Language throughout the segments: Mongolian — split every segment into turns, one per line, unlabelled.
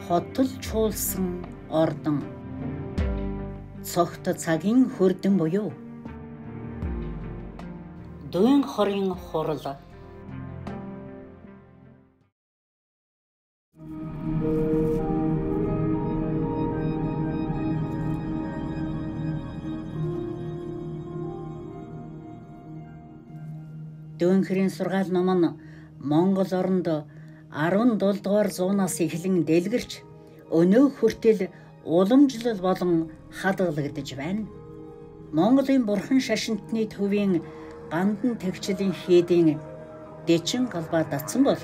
Хотол чуулсан ордон. Цогт цагийн хөрдөн буюу Дүүн хорын хурал. Дүүнхрийн сургаал ном нь Монгол оронд 17 дугаар зуунаас эхлэн дэлгэрч өнөө хүртэл уламжлал болон хадгалагдаж байна. Монголын бурхан шашинтны төвийн гандан тэгчлийн хийдийн дэчин галбаа татсан бол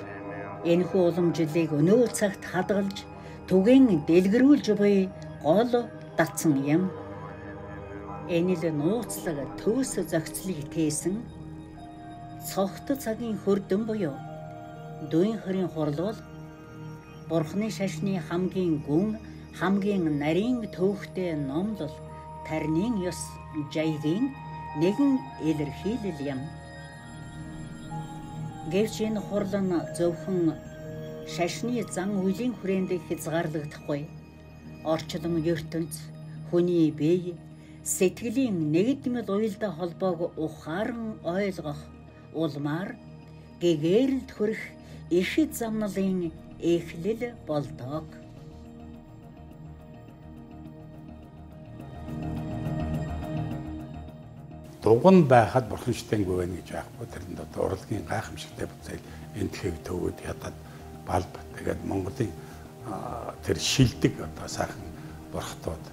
энэхүү уламжлалыг өнөө цагт хадгалж түгээн дэлгэрүүлж буй гол татсан юм. Энэ л нууцлаг төвс зохицлыг тээсэн цогт цагийн хөрдөн буюу Дүүн хорийн хурал бол бурхны шашны хамгийн гүн, хамгийн нарийн төвхтэй номлол, тарнын ёс жаягийн нэгэн илэрхийлэл юм. Гэвч энэ хурал нь зөвхөн шашны зан үйлийн хүрээнд хязгаарлагдахгүй. Орчлон ертөнц, хүний бие, сэтгэлийн нэгдмэл уялдаа холбоог ухаан ойлгох, улмаар гэгээрэлд хүрэх их замналын эхлэл болдог.
Дуган байхад бурхан штэнгүй байна гэж байхгүй. Тэрэнд одоо урлагийн гайхамшигтай бүтээл энтхэг төвөд ядаад балб тэгээд Монголын тэр шилдэг одоо сайхан бурхтууд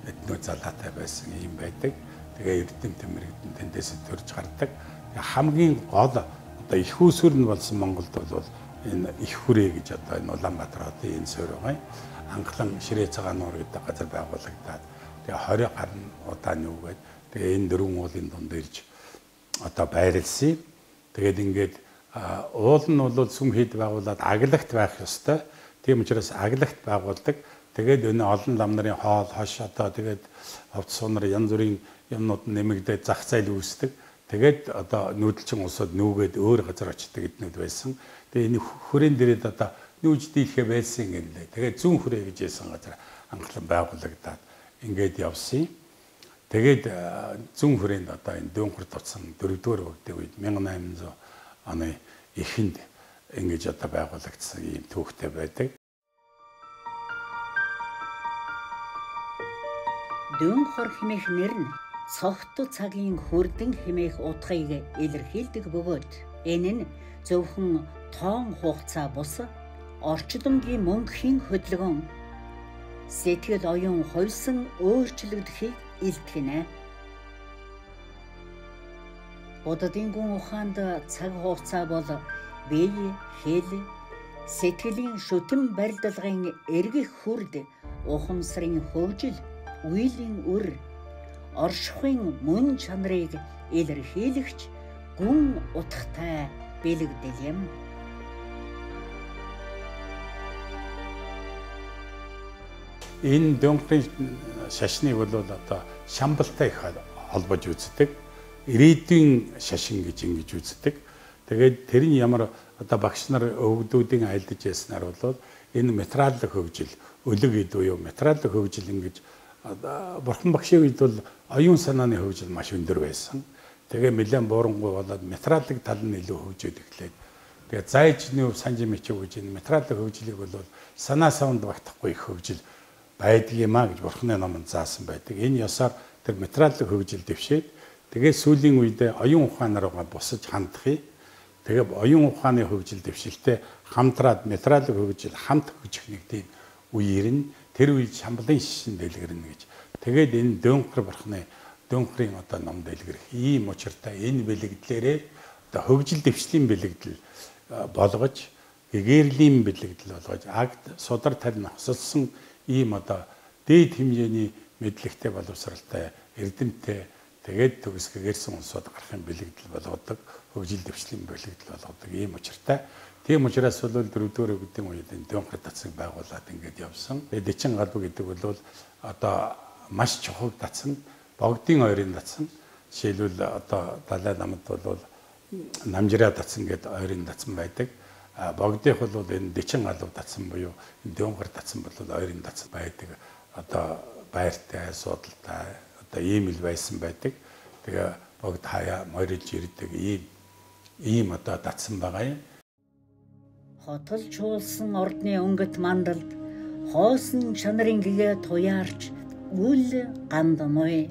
эднүү залаатай байсан юм байдаг. Тэгээ эрдэмтэн мэрэгдэн тэндээс төрж гардаг. Хамгийн гол одоо их усүр нь болсон Монголд бол энэ их хүрээ гэж одоо энэ Улаанбаатар хотын энэ суурь байгаа. Анхлан ширээ цагаан нуур гэдэг газар байгуулагдаад тэгээ 20 гаруй удаа нүгээд тэгээ энэ дөрвөн уулын дунд ирж одоо байрлсан. Тэгээд ингээд уул нь бол сүм хийд байгуулад аглагт байх ёстой. Тийм учраас аглагт байгуулдаг. Тэгээд өнөө олон лам нарын хоол хош одоо тэгээд хувцас сунар янз бүрийн юмнууд нэмэгдээд зах зээл үүсдэг. Тэгээд одоо нүүдэлчин улсууд нүүгээд өөр газар очдог эднүүд байсан. Тэгээ энэ хүрээн дээрээ одоо нүүж дийлхэ байсан юм лээ. Тэгээд зүүн хүрээ гэж хэлсэн газар анхлан байгуулагдаад ингээд явсан. Тэгээд зүүн хүрээнд одоо энэ Дүүнхор тутсан 4-р өгдөг үед 1800 оны эхэнд ингэж одоо байгуулагдсан ийм түүхтэй байдаг.
Дүүнхор хэмээх нэр нь цогт цагийн хөрдөн хэмээх утгыг илэрхийлдэг бөгөөд энэ нь зөвхөн тоон хугацаа бус орчлонгийн мөнхийн хөдөлгөөн сэтгэл оюун хувьсан өөрчлөгдөхийг илтгэнэ. Буддын гүн ухаанд цаг хугацаа бол бие, хэл, сэтгэлийн шүтэн барилдлагын эргэх хүрд, ухамсарын хөгжил, үеийн үр, оршихуйн мөн чанарыг илэрхийлэгч гүн утгатай бэлэгдэл юм.
Энэ Дүүнхрийн шашныг бол одоо Шамбалтай их холбож үздэг. Ирээдүйн шашин гэж ингэж үздэг. Тэгээд тэр нь ямар одоо багш нар өвгдүүдийн айлдаж яснаар бол энэ материалын хөгжил, өлөг эд буюу материалын хөгжил ингэж бурхан багшийн үед бол оюун санааны хөгжил маш өндөр байсан. Тэгээ нэлээд буурангуй болоод материалын тал нь илүү хөгжөөд эхлээд тэгээ зайж нүү санжи мичүү гэж энэ материалын хөгжлийг бол санаа савнд багтахгүй их хөгжил байдаг юм а гэж бурханы номонд заасан байдаг. Энэ ёсоор тэр материалын хөгжил дэвшээд тэгээ сүүлийн үедээ оюун ухаан руугаа бусаж хандах юм. Тэгээ оюун ухааны хөгжил дэвшилтэй хамтраад материалын хөгжил хамт хөгжих нэг тийм үе ирнэ. Тэр үед Шамбалын шишин дэлгэрнэ гэж. Тэгээд энэ Дүүнхор бурханы Дүүнхрийн одоо ном дэлгэрэх ийм учиртай энэ бэлэгдлээрээ одоо хөгжил дэвшлийн бэлэгдэл болгож гэгэрлийн бэлэгдэл болгож агт судар тарин хосолсон ийм одоо дээд хэмжээний мэдлэгтэй боловсралтай эрдэмттэй тэгээд төгс гэгэрсэн улсууд гарахын бэлэгдэл болгодог, хөгжил дэвшлийн бэлэгдэл болгодог ийм учиртай. Тийм учраас бол 4-р өгдийн үед энэ Дүүнхор татсыг байгуулад ингээд явсан. Тэгээд дэчин галбуу гэдэг бол одоо маш чухал татсан, богдын ойрын татсан. Жишээлбэл одоо Далай ламд бол намжираа татсан гэдэг ойрын татсан байдаг. Богдих бол энэ дэчин галуу татсан буюу энэ дөнгөр татсан бол ойрын татсан байдаг. Одоо байртай, суудалтай одоо ийм л байсан байдаг. Тэгээ богд хаяа морилж ирдэг ийм одоо татсан байгаа юм.
Хотол чуулсан ордны өнгөт мандалд хоосон чанарын гэгээ туяарч үл ганд муй.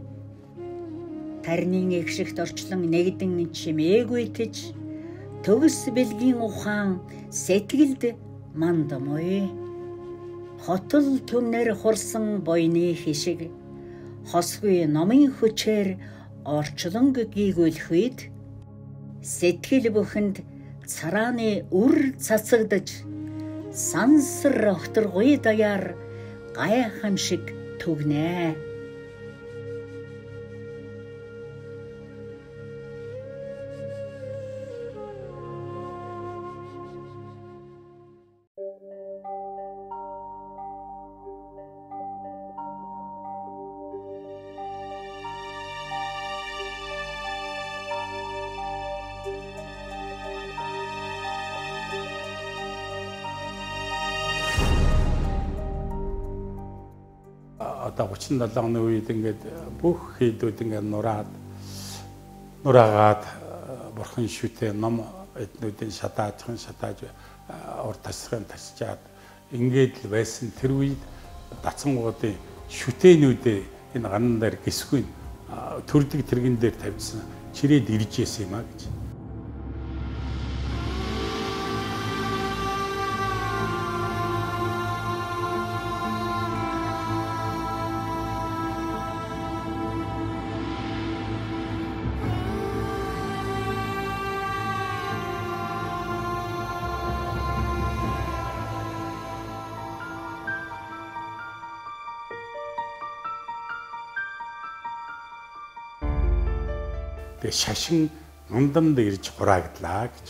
Тарнын эгшигт орчлон нэгдэн чимээгүй тэж төгс бэлгийн ухаан сэтгэлд манд муй. Хотол түмнэр хурсан буйны хишиг хосгүй номын хүчээр орчлонг гийгүүлэх үед сэтгэл бүхэнд царааны үр цацагдаж сансар огторгуй даяар гайхамшиг түгнэ.
Одоо 37 оны үед ингээд бүх хийдүүд ингээд нураагаад бурхан шүтээ ном эднүүдийн шатааж урд тасрахын тасчаад ингээд л байсан. Тэр үед дацангуудын шүтээнүүдээ энэ гаран дээр гисгүй төрдөг тэрэгэн дээр тавьсан чирээд ирж исэн юм а гэж. Тэгээ шашин нундамд ирж хураагдлаа гэж.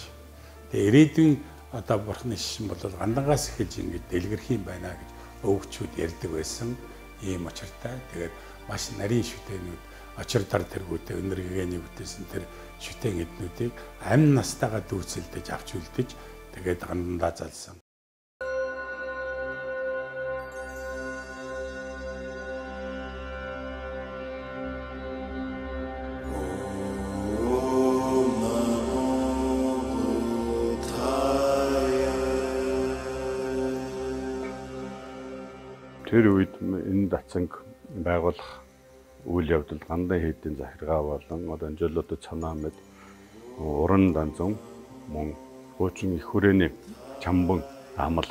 Тэгээ ирээдүйн одоо бурхны шашин бол гандангаас эхэлж ингэж дэлгэрэх юм байна гэж өвгчүүд ярьдаг байсан. Ийм учиртай. Тэгээд маш нарийн шүтээнүүд очир дар тэргүүтээ өндөр гэгээний бүтээсэн тэр шүтээн эднүүдийг амь настайгаа дүүцэлдэж авч үлдэж тэгээд гандандаа залсан.
Тэр үед энэ дацанг байгуулах үйл явдал Гандан хийдийн захиргаа болон одоо жолоодод санаа мэд уран данзан мөн хуучин их хүрээний чамбан амал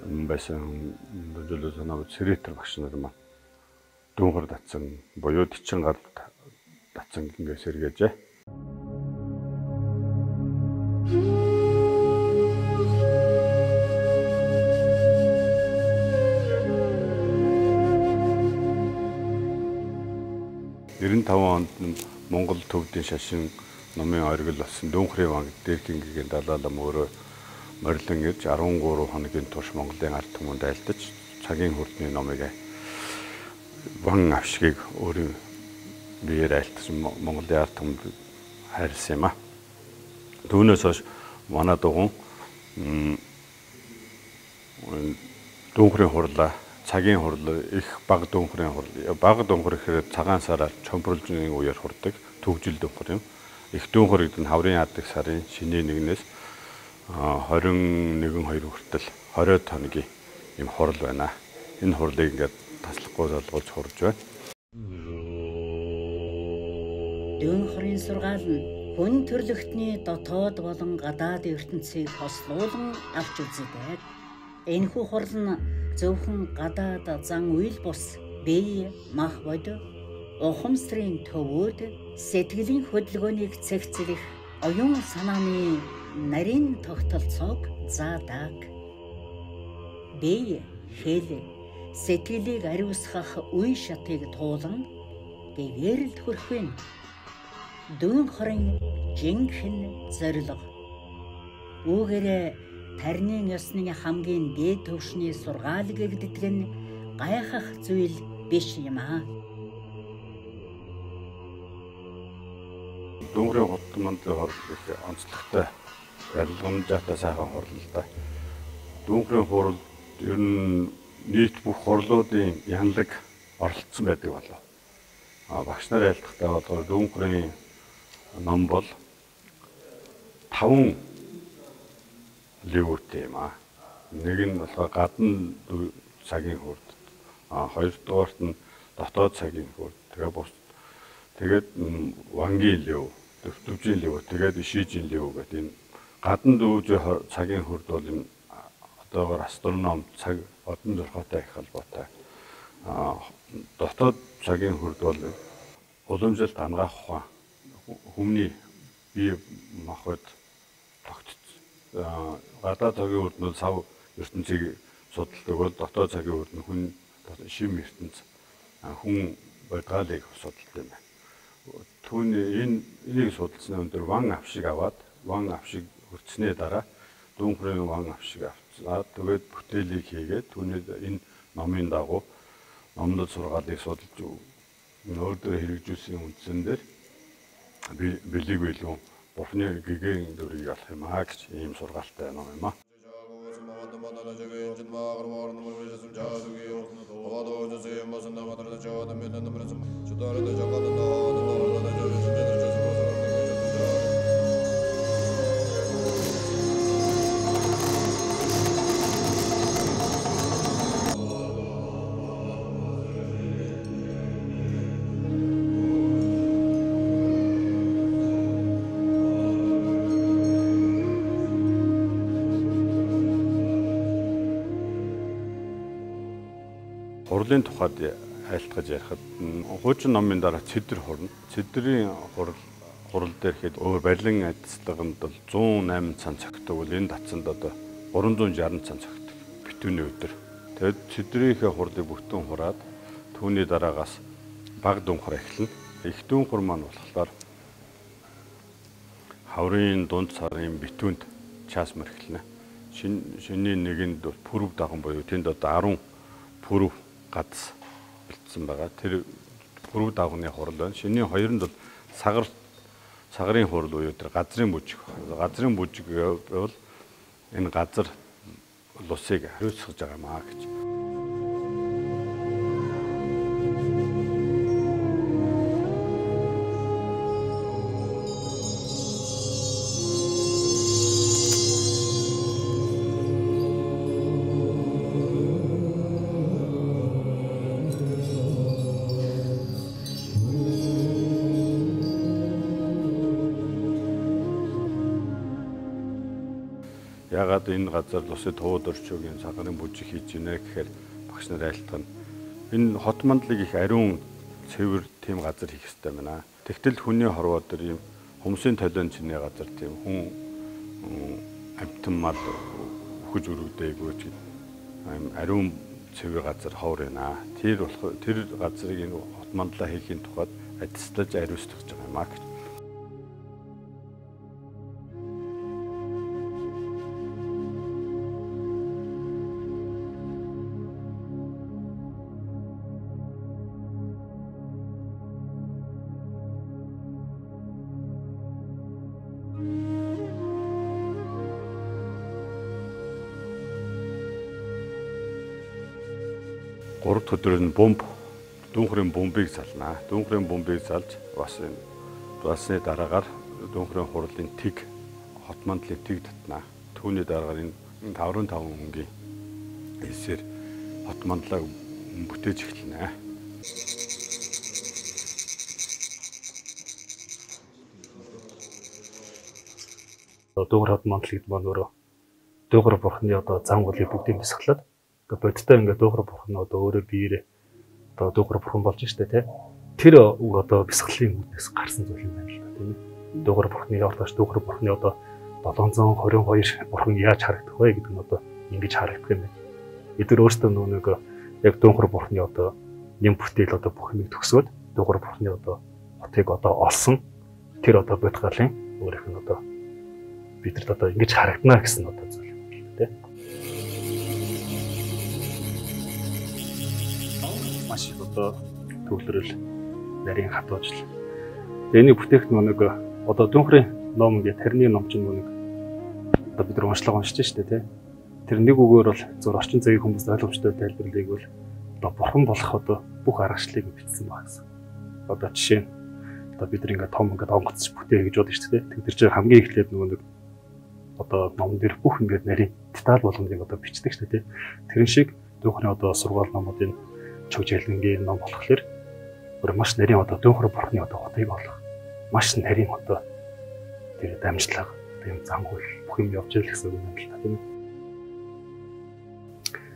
байсан жолоод санаа мэд сэрэтэр багш нар маань дүүнхэр дацан буюу тэчин гал дацан ингэ сэргээжээ. Онд Монгол төвдийн шашин номын оргил болсон Дүүнхрийн ванг дээрхийн гэгийн Далай лам өөрөө морилон ирж 13 хоногийн турш Монголын ард түмэнд айлтаж цагийн хүрдний номыг ван авшгийг өөрийн биеэр айлтгаж Монголын ард түмэнд хайрласан юм а. Түүнээс хойш манай дугуйн Дүүнхрийн хурлаа цагийн хурл их бага дүүнхрийн хурл бага дүүнхэр гэхээр цагаан сараар чомпорлжны үеэр хурдаг төгжил дүүнхэр юм. Их дүүнхэр гэдэг нь хаврын яадаг сарын шинэ нэгнээс 21 2 хүртэл 20 хоногийн юм хурл байна. Энэ хурлыг ингээд таслахгүй залгуулж хурж байна.
Дүүнхрийн сургаал нь хүн төрлөختний дотоод болон гадаад ертөнцийг хослуулан авч үздэг. Энэхүү хурл нь зөвхөн гадаад зан үйл бус бие мах бод ухамсарын төвүүд сэтгэлийн хөдөлгөөнийг цэгцлэх оюун санааны нарийн тогтолцоог заадаг. Бие хэл сэтгэлийг ариусгах үе шатыг туулан гэгэрэлд хүрэх нь Дүүнхрийн жинхэнэ зорилго. Үүгээрээ тарнын ёсны хамгийн дээд түвшний сургаал гэгддэг нь гайхах зүйл биш юм аа.
Дүүнхрийн хот мандлын хурл их онцлогтой Ялгамжаатай сайхан хурал л да. Дүүнхрийн хурал ер нь нийт бүх хурлуудын янлаг оролцсон байдаг болов. Багш нар айлтгахтаа болохоор дүүнхрийн ном бол 5 ливүүтэй юм аа. Нэг нь болохоор гадна цагийн хурд, хоёрдугаарт нь дотоод цагийн хурд, тэгээ бус тэгээд вангийн лив, төвтөвжийн лив, тэгээд ишижийн лив гэдэг энэ гадна дүүжийн цагийн хурд бол энэ одоогор астроном цаг одон зорхоотой их холбоотой. Дотоод цагийн хурд бол уламжлалт анагаах ухаан, хүмүүний бие махбод тогтц. Гадаад цагийн хурд нь сав ертөнцийг судалдаг бол дотоод цагийн хурд нь хүн шим ертөнц, хүн бодгалыг судалдаг юм байна. Түүний энийг судалсны өндөр ван авшиг аваад ван авшиг хүртсэний дараа дүүнхрийн ван авшиг авцаад тэгээд бүтээлийг хийгээд түүний энэ номын дагуу номдод сургаалыг судалж өөр дөр хэрэгжүүлсэн үндсэн дээр бэлэг билүү бурхны гэгээн дүрийг олох юм аа гэж ийм сургаалтай ном юм аа. Хурлын тухайд айлтгаж ярихад хуучин номын дараа цэдэр хурна. Цэдрийн хурал дээр ихэд өөр барилан адислаганд бол 108 цан цогтөг бол энэ татсанд одоо 360 цан цогтөг битүүний өдөр. Тэгэд цэдрийнхээ хурлыг бүтэн хураад түүний дараагаас баг дүнхар эхэлнэ. Их дүнхар маань болохоор хаврын дунд сарын битүүнд чаас мөрхлөнэ. Шинийн нэгэнд пүрэв даган буюу тэнд одоо 10 пүрэв гац бэлдсэн байгаа. Тэр пүрэв дагны хурал байна. Шинийн хоёронд бол сагарын хурал буюу тэр газрын бүжиг. Газрын бүжиг бол энэ газар улсыг хариуцгаж байгаа юм аа гэж. Ягаад энэ газар улсын тууд орчуугийн сагарын бүжиг хийж гинэ гэхээр багш нар айлтгана. Энэ хот мандлыг их ариун цэвэр тийм газар хийх ёстой байна. Тэгтэл хүний хорвоо дээр ийм хүмүүсийн толион чиний газар тийм хүн амьтан мал үхэж өргөдөөгүй ч ийм ариун цэвэр газар ховор байна. Тэр болох тэр газрыг энэ хот мандлаа хийхийн тухайд адислаж ариустгах байгаа юм а гэж. Гурав дахь өдөр нь бомб, дүүнхрийн бомбыг залнаа. Дүүнхрийн бомбыг залж бас энэ залсны дараагаар дүүнхрийн хурлын тэг, хот мандлын тэг татнаа. Түүний дараагаар энэ 55 хөнгийн элсээр хот мандлаа бүтээж эхэлнэ.
Дүүнхэр хот мандал гэдэг маань өөрөө дүүнхэр бурхны одоо зан үлийг бүгдийг бясалгалаад бодиттой ингээд дүүхэр бурхан одоо өөрөө биеэрээ одоо дүүхэр бурхан болж штэ тий. Тэр үг одоо бясалгалын үднээс гарсан зүйл юм байна л да тийм ээ. Дүүхэр бурханы орлооч дүүхэр бурханы одоо 722 бурхан яаж харагдах вэ гэдэг нь одоо ингэж харагдах юм байна. Эдгээр өөрсдөө нөгөө нэг яг дүүхэр бурханы одоо нэм бүтээл одоо бүх юмыг төгсөөд дүүхэр бурханы одоо хотыг одоо олсон тэр одоо бодгалын өөрийнх нь одоо бидэрт одоо ингэж харагдана гэсэн одоо зүйл тий. Маш их одоо төвлөрөл нарийн хатуужл. Тэгээ энийг бүтээхэд нэг одоо дүүнхрийн ном ингээд тарны ном чинь нэг Одоо бид нар уншлага уншиж штэ тий. Тэр нэг үгээр бол зөв орчин цагийн хүмүүст ойлгомжтой тайлбарлыг бол одоо бурхан болох одоо бүх аргачлалыг бичсэн баг гэсэн. Одоо жишээ нь одоо бид нар ингээд том ингээд онгоц бүтээх гэж бодсон шүү дээ. Тэр чинь хамгийн эхлээд нөгөө нэг одоо номон дээр бүх ингээд нарийн деталь болгоныг одоо бичдэг шүү дээ. Тэрэн шиг дүүхний одоо сургаал номуудын чог жилэнгийн ном болохоор бүр маш нарийн одоо дүүхэр бурхны одоо хотыг олох маш нарийн одоо тэр дамжлага тийм зам хөл бүх юм явж ийл гэсэн үг юм л та тийм ээ.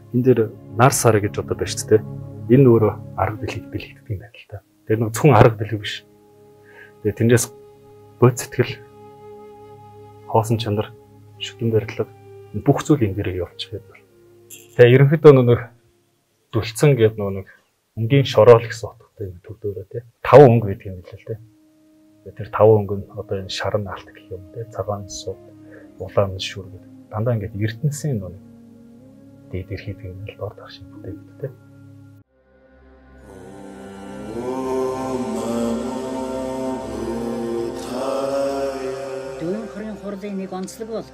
Энэ дээр нар сар гэж одоо байна шүү дээ. Энэ өөрөө арга бэлэг бэлэгддэг юм байна л та. Тэр нэг зөвхөн арга бэлэг биш. Тэгээ тэрнээс бод сэтгэл, хоосон чанар, шүтэн барилга бүх зүйл энэ дээрээ явчих юм бол. Тэгээ ерөнхийдөө нэг дүлцэн гэдэг нэг өнгийн шороол гэсэн утгатай юм төвдөөрөө тий. 5 өнгө гэдэг юм билээ л тий. Тэр 5 өнгө нь одоо энэ шарн алт гэх юм тий. Цагаан суд, улаан шүр гэдэг. Дандаа ингээд эрдэнэсийн нэг дээд эрхийдэг юм л дор тах шиг бүтээгдэхүүн тий.
Дүүнхрийн хурлын нэг онцлог бол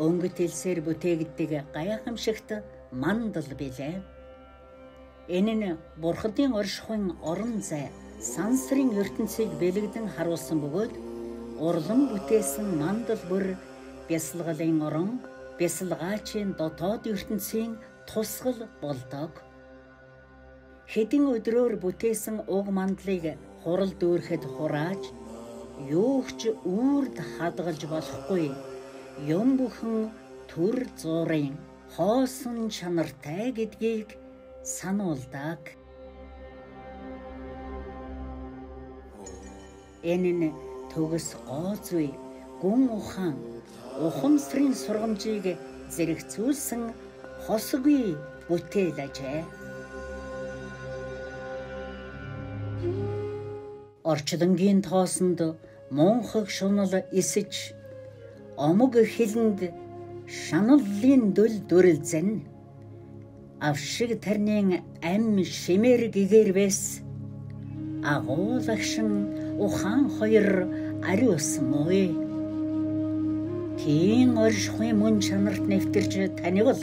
өнгөт элсээр бүтээгддэг гайхамшигт мандал билээ. Энэ нь бурхадын оршихуйн орон зай сансрын ертөнцийг бэлэгдэн харуулсан бөгөөд урлан бүтээсэн мандал бүр бясалгалын орон, бясалгаачийн дотоод ертөнцийн тусгал болдог. Хэдэн өдрөөр бүтээсэн уг мандлыг хурал дүүрхэд хурааж юу ч үрд хадгалж болохгүй юм бүхэн төр зуурын хоосон чанартай гэдгийг сануулдаг. Энэ нь төгс гоо зүй, гүн ухаан, ухамсарын сургамжийг зэрэгцүүлсэн хосгүй бүтээл ажээ. Орчлонгийн тоосонд мунхаг шунал эсэж, омог хилэнд шаналлын дүл дүрэлзэн, авшиг тарнын ам шимээр гэгэрвэс агуулагшин ухаан хоёр ариус мууй. Тийм оршихуйн мөн чанарт нэвтэрч танивал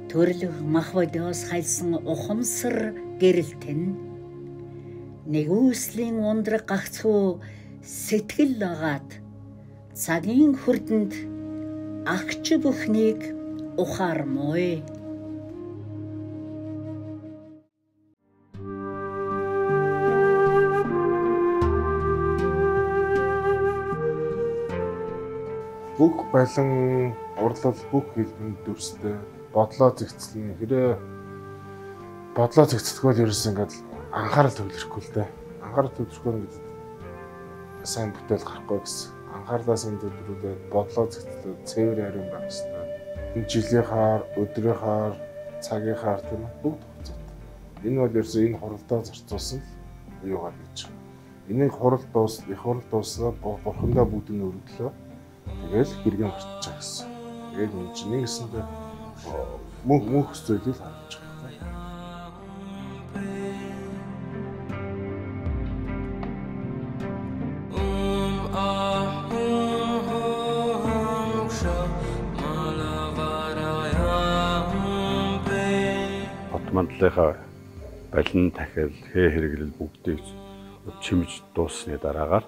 төрлөх махбодоос хайлсан ухамсар гэрэлтэн нэгүслийн ундраг гагцхүү сэтгэл агаад цагийн хөрдөнд агч бүхнийг ухаармууй.
Бүх балан урлал бүх хэлбэнд дүрстэй бодлоо зэгцлэн хэрэг бодлоо зэгцлэхгүй бол ерөөс ингээд анхаарал төвлөрөхгүй л дээ. Анхаарал төвлөрөхгүй ингээд сайн бүтээл гарахгүй гэсэн. Анхаарлаа сайн төвлөрүүлээд бодлоо зэгцлээд цэвэр ариун байх хэрэгтэй. Энэ жилийнхаар, өдрийнхаар, цагийнхаар тийм үү бүгд хугацаатай. Энэ бол ерөөсөө энэ хуралдаа зарцуулсан л юугаар гэж. Энийг хурал дуус, их хурал дууснаа бурхандаа бүгд нь өргөлөө. Тэгэл хэрэг гарч байгаа гэсэн. Тэгэл энэ чинь нэгсэндээ мөнх зүйлийг харуулж байгаа.
Хот мандлынхаа балин тахил, хээ хэрэглэл бүгдийг чимж дууссаны дараагаар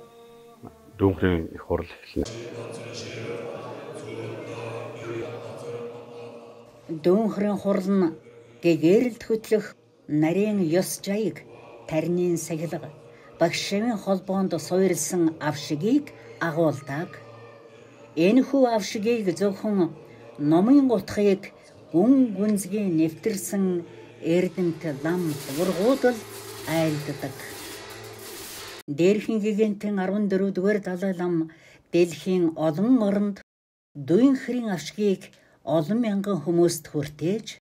дүүнхрийн их хурал эхэлнэ.
Дүүнхрийн хурал нь гэгэрэлд хөтлөх нарийн ёс жаяг, тарнийн сахилга, багш шавийн холбоонд суурилсан авшигийг агуулдаг. Энэхүү авшигийг зөвхөн номын утгыг гүн гүнзгий нэвтэрсэн эрдэмт лам хургууд л айлддаг. Дээрхийн гигантын 14-р Далай лам дэлхийн олон оронд дүүнхрийн авшигийг олон мянган хүмүүст хүртээж,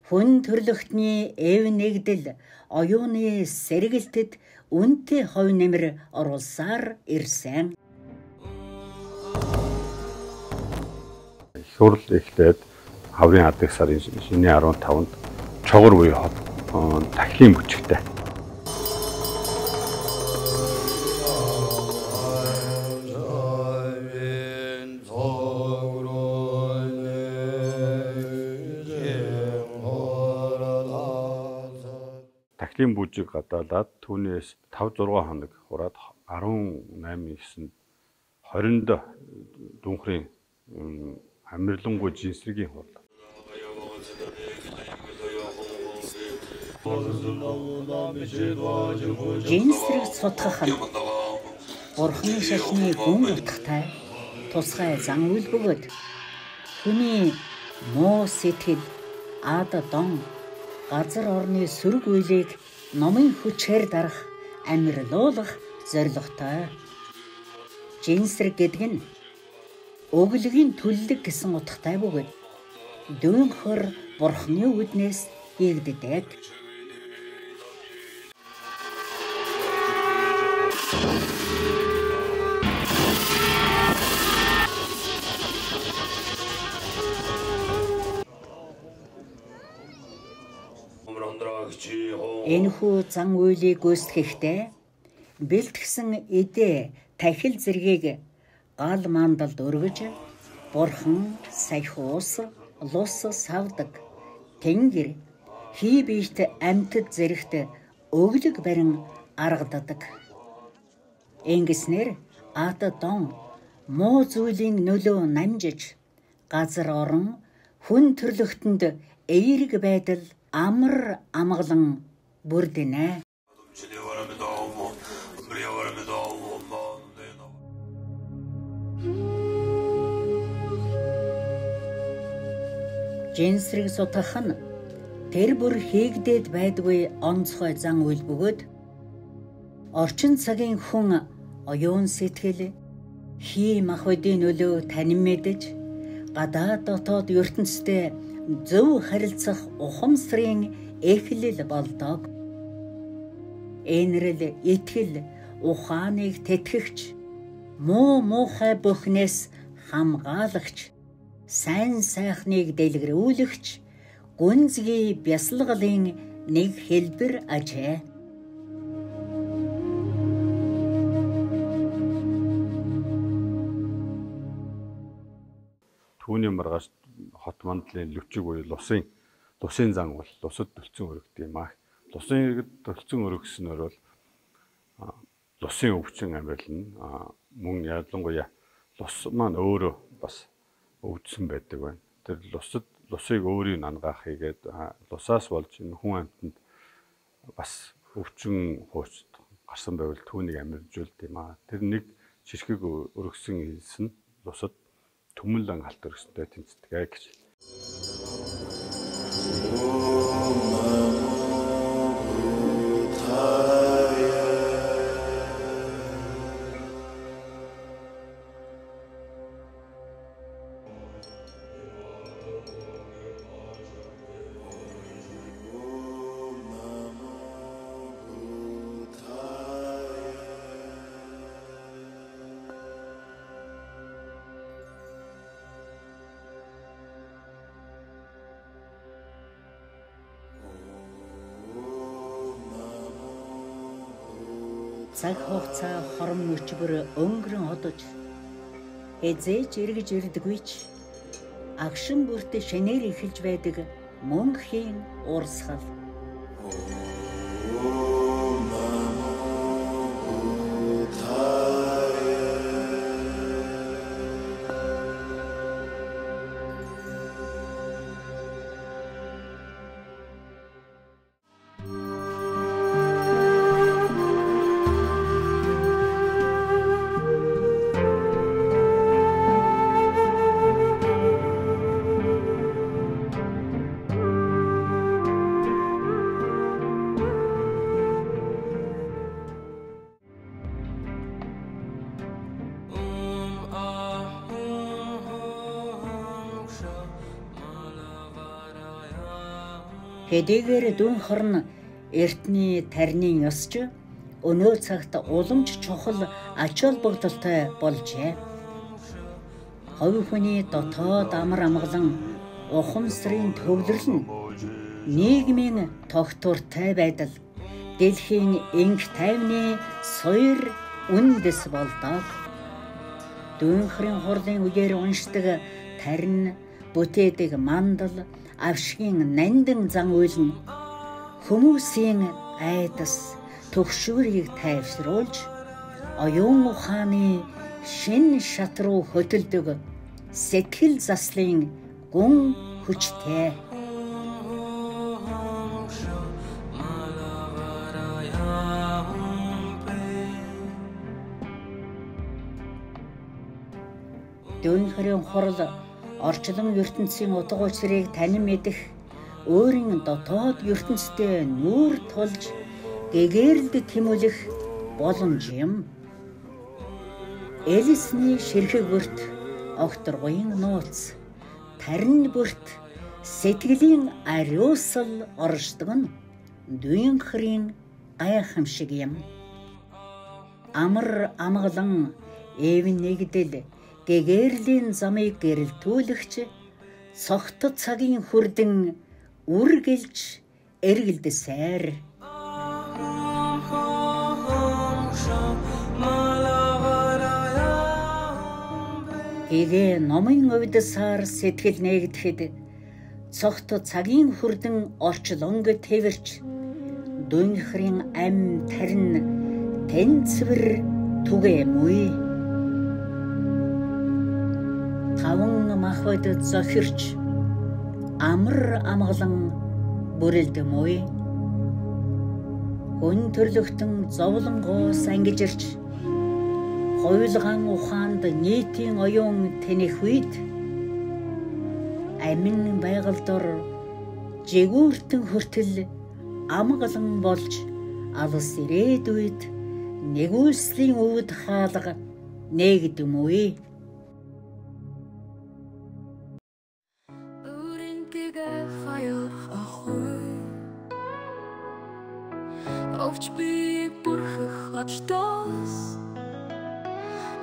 хүн төрлөختний эв нэгдэл, оюуны сэргэлтэд үнэтэй хувь нэмэр оруулсаар ирсэн.
Их хурал эхлээд хаврын адаг сарын шинэ 15-нд чогор буюу тахилын бүчигтэй. Мандлийн бүжиг гадаалаад түүнээс 5 6 хоног хураад 18 9-нд 20-нд Дүүнхрийн амарлингуй жинсрэгийн хурал.
Жинсрэг сутгах нь Бурхны шашны гүн утгатай тусгай зан үйл бөгөөд хүний муу сэтгэл, ад дон, газар орны сөрөг үйлийг номын хүчээр дарах, амарлуулах зорилготой. Жинсрэг гэдэг нь өглөгийн түллэг гэсэн утгатай бөгөөд Дүүнхөр Бурхны үднээс хийгддэг. Энэхүү зан үйлийг гүйцэтгэхдээ бэлтгэсэн эдээ тахил зэргийг гал мандалд өргөж Бурхан, сахиус, лус савдаг, тэнгэр, хий биет амьтад зэрэгт өглөг барин аргададаг. Ингэснээр ад дон муу зүйлийн нөлөө намжиж газар орон хүн төрлөختөнд эерэг байдал амар амгалан бүрдэнэ. Жинсрэг сутгах нь тэр бүр хийгдээд байдгүй онцгой зан үйл бөгөөд орчин цагийн хүн оюун сэтгэл, хий махбодын нөлөө танин мэдэж гадаад дотоод ертөнцтэй зөв харилцах ухамсарын эхлэл болдог. Энэрэл, итгэл, ухааныг тэтгэгч, муу муухай бүхнээс хамгаалагч, сайн сайхныг дэлгэрүүлэгч гүнзгий бясалгалын нэг хэлбэр ажээ.
Түүний маргааш хот мандлын лүчиг буюу лусын зан бол лусад төлцөн өргөд юм аа. Лусын иргэд төлцөн өргөснөөр бол лусын өвчин амарлна. Мөн ялангуяа лус маань өөрөө бас өвдсөн байдаг байна. Тэр лусад лусыг өөрийг ангаах хийгээд лусаас болж энэ хүн амьтанд бас өвчин хууч гарсан байвал түүнийг амаржуулд юм аа. Тэр нэг ширхэг өргөсөн хэлс нь лусад түмэн галт өргөсөнтэй тэнцдэг гэж.
Цаг хугацаа хором мөчбөр өнгөрөн одож хэзээ ч эргэж ирдэггүй ч агшин бүрт шинээр эхэлж байдаг мөнхийн урсгал. Хэдийгээр Дүүнхор нь эртний тарны ёсч өнөө цагт уламж чухал ач холбогдолтой болжээ. Хувь хүний дотоод амар амгалан ухамсарын төвлөрөл нь нийгмийн тогтвортой байдал, дэлхийн энх тайвны суурь үндэс болдог. Дүүнхрийн хурлын үеэр уншдаг тарин, бүтээдэг мандал, авшгийн нандин зан үйл нь хүмүүсийн айдас төгшүүрийг тайвшруулж оюун ухааны шин шат руу хөтөлдөг сэтгэл заслын гүн хүчтэй. Дүүнхрийн хурал орчлон ертөнцийн утга учирыг танин мэдэх, өөрийн дотоод ертөнцтэй нүүр тулж гэгээрэлд тэмүүлэх боломж юм. Элисний ширхэг бүрт огторгуйн нууц, тарин бүрт сэтгэлийн ариусал оршдог нь Дүүнхрийн гайхамшиг юм. Амар амгалан эвэн нэгдэл гэгээрлийн замыг гэрэлтүүлэгч цогтод цагийн хүрдэн үргэлж эргэлдсээр. Гэгээ номын увдсаар сэтгэл нээгдэхэд цогт цагийн хүрдэн орчлонг тэвэрч Дүүнхрийн ам тарин тэнцвэр түгээмүй. Таван махбод зохирч амар амгалан бүрэлдэмүй. Хүн төрлөختөн зовлонгоос ангижирч хувилгаан ухаанд нийтийн оюун тэнэх үед амин байгаль дор жигүүртэн хүртэл амгалан болж алс ирээдүйд нэгүслийн өвд хаалга нээгдэмүй.
Овч би бүрхэх очтоос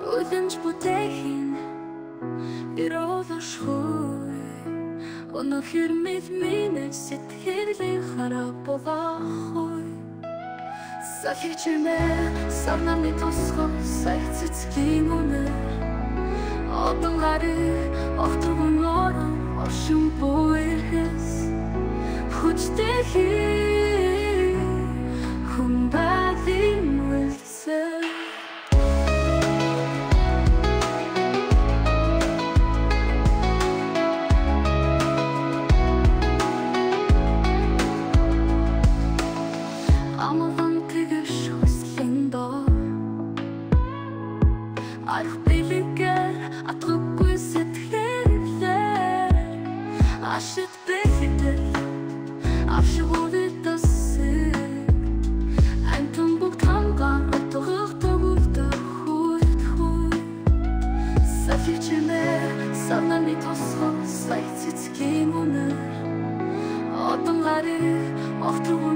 үлэмж бүтээхийн иролошгүй өнөхөр мэд минь сэтгэлийн хараа булаахгүй салхи чимээ санааны тусгал сая цэцгийн үнэр одон гарыг огторгон орон оршин буйрхэс хүчтэй хүн байлын үлдсэн. Амгалан тэгш хүслийн дор арх бэлгээр атгагүй сэтгэлээр ашид бэлтэл авшигуул тасыг антон бүгд хангаар утгах төгөлдөх хүлдэхүй салхи чимээ санааны тусгал сая цэцгийн үнэр одон гарыг огторгон